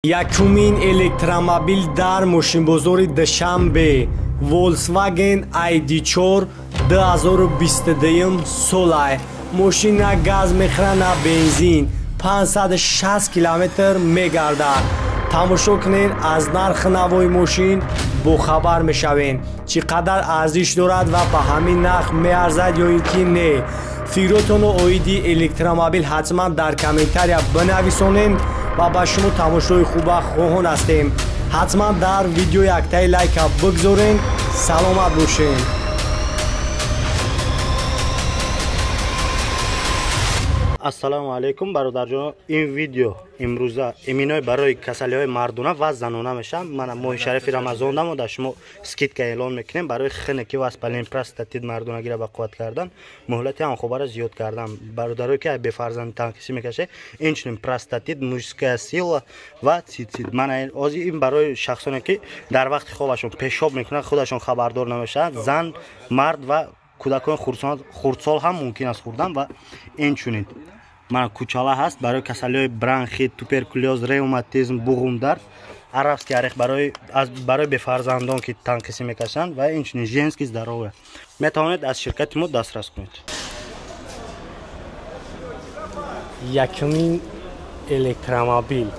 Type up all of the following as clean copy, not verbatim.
Якумин электромобил дар мошинбозори Душанбе Volkswagen ID4 2022 солай. Мошин на газ мехӯрад, на бензин. 560 километр мегардад. Тамошо кунед, аз нархи навои мошин бохабар мешавем. Чӣ қадар арзиш дорад ва ба ҳамин нарх меарзад ё ин ки не. Фикротонро оиди электромобил ҳатман дар комментария бинависонед ва ба шумо тамошои хуба хоҳон ҳастем. Ҳатман дар видео яктаи лайка бигзорен. Саломат бошед. Ассалому алайкум, бародарҷон. Ин видео имрӯза иминой барои касалиҳои мардона ва занона мешавад. Мана моҳи шарифи Рамазон дамо дар шумо скидка эълон мекунем барои хинеки васпалин простатит мардонагиро ба қувват кардан, муҳлати ҳамхобаро зиёд кардан. Бародарое ки бефарзанд танқисӣ мекашед, инчунин простатит, мужская сила ва цицит. Мана ози ин барои шахсоне ки дар вақти хобашон пешоб мекунанд, худашон хабардор намешаванд, зан, мард ва кӯдакони хурдсол ҳам мумкин аст хӯрдан. Ва инчунин мана кучала ҳаст барои касалиҳои бронхит, туберкулёз, ревматизм, буғумдард, арабский орех барои бефарзандон ки танқисӣ мекашанд ва инчунин женский здоровье. Метавонед аз ширкати мо дастрас кунед. Якумин электромобил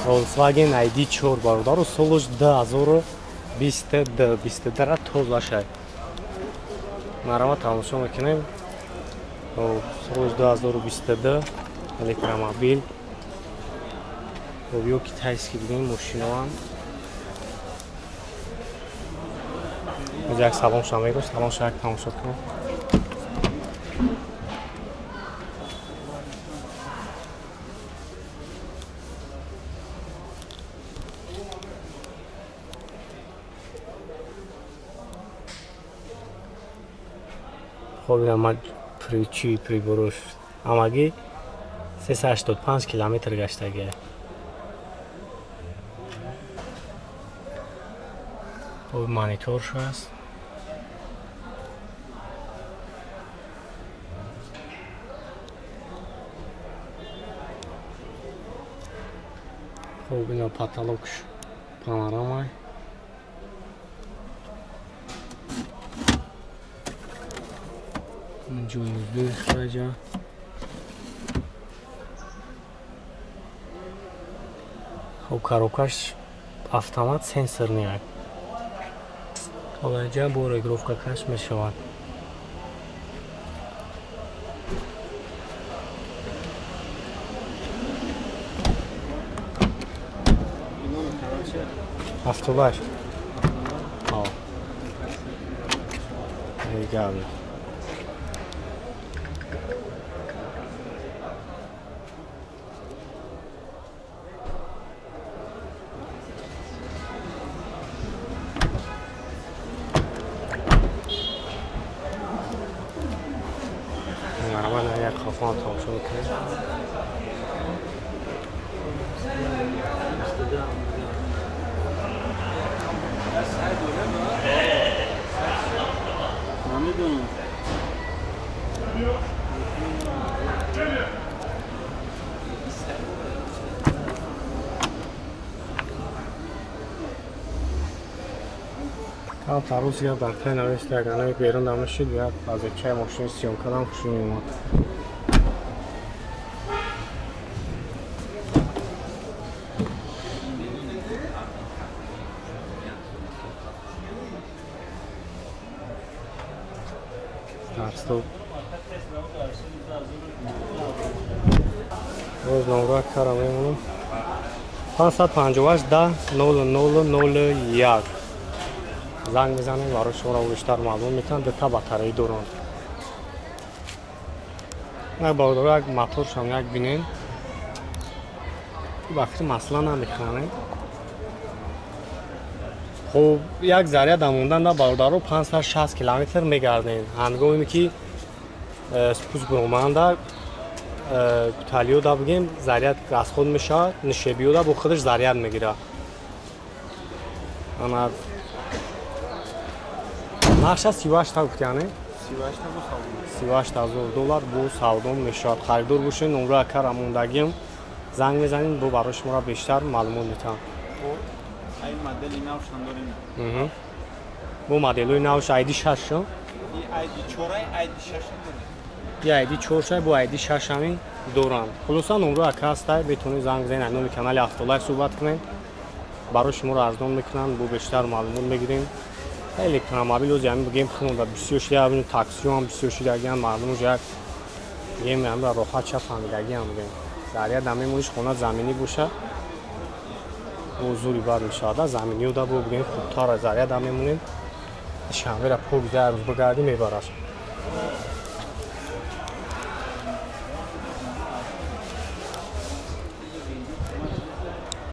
Volkswagen ID4 бародару солаш 2022 22 тоза шай. Марама тамошо мекунем. Соли 2022 электромобил. Ё китайский бигем мошиноам. Як салон ша мегӯ, салон ша як тамошо кунем. Хоб, ина причи приборуш ҳамагӣ 385 километр гаштагия. Хоб, мониторш аст. Хоб, ина потолокш панорама. Ҷойи хараҷа. Хоб, коробкаш автомат сенсорный. Хоб, инҷа бо регулировка каш мешавад. Автобаш. Ҳо. Як хафон тамошо мекунем. Там рӯз як дар тай навишта, ягона берун намешид, як аз чай мошини съёмкадам хуши меомад. Стоп. Боз номра кара мемонам. 558 10 00 01 занг мезанем, барои шуморо бештар маълум метавонанд. Дута батарея доранд. Як бародаро, як моторшам як бинем. Ба фикр масъала намехӯранем. Хоб, як заряд мондан да бародаро 560 километр мегардем. Ҳангоме ки спуск оманда талиёда бигем, заряд расход мешавад, нишебиёда бо худаш заряд мегирад. Ана нархша 38 та гуфтяне? 38 ҳазор доллар бо савдо мешавад. Харидор бошед, номраи акара мондагим. Занг мезанем, бо барои шуморо бештар маълумот метавам. Бо моделҳои навш ID 6, ID 4, бо ID 6 ҳамин доранд. Хулоса, номро ака ҳастай, метавонед занг бизанед, номи канали Автолайф суҳбат кунед, барои шуморо арзон мекунанд, бо бештар маълумот мегирем. Электромобил ози ҳамин бигем, хунда бисёр шуда, таксиҳо ҳам бисёр шудагиан, мардум уже як бигем ҳамра роҳат ша фаҳмидагиам. Бигем, заряд мемониш, хона заминӣ боша, бо зури бад мешавад. Заминиё да бо бигем хубтар, заряд мемонем, шанбера пок дар рӯз бигардӣ, мебарад.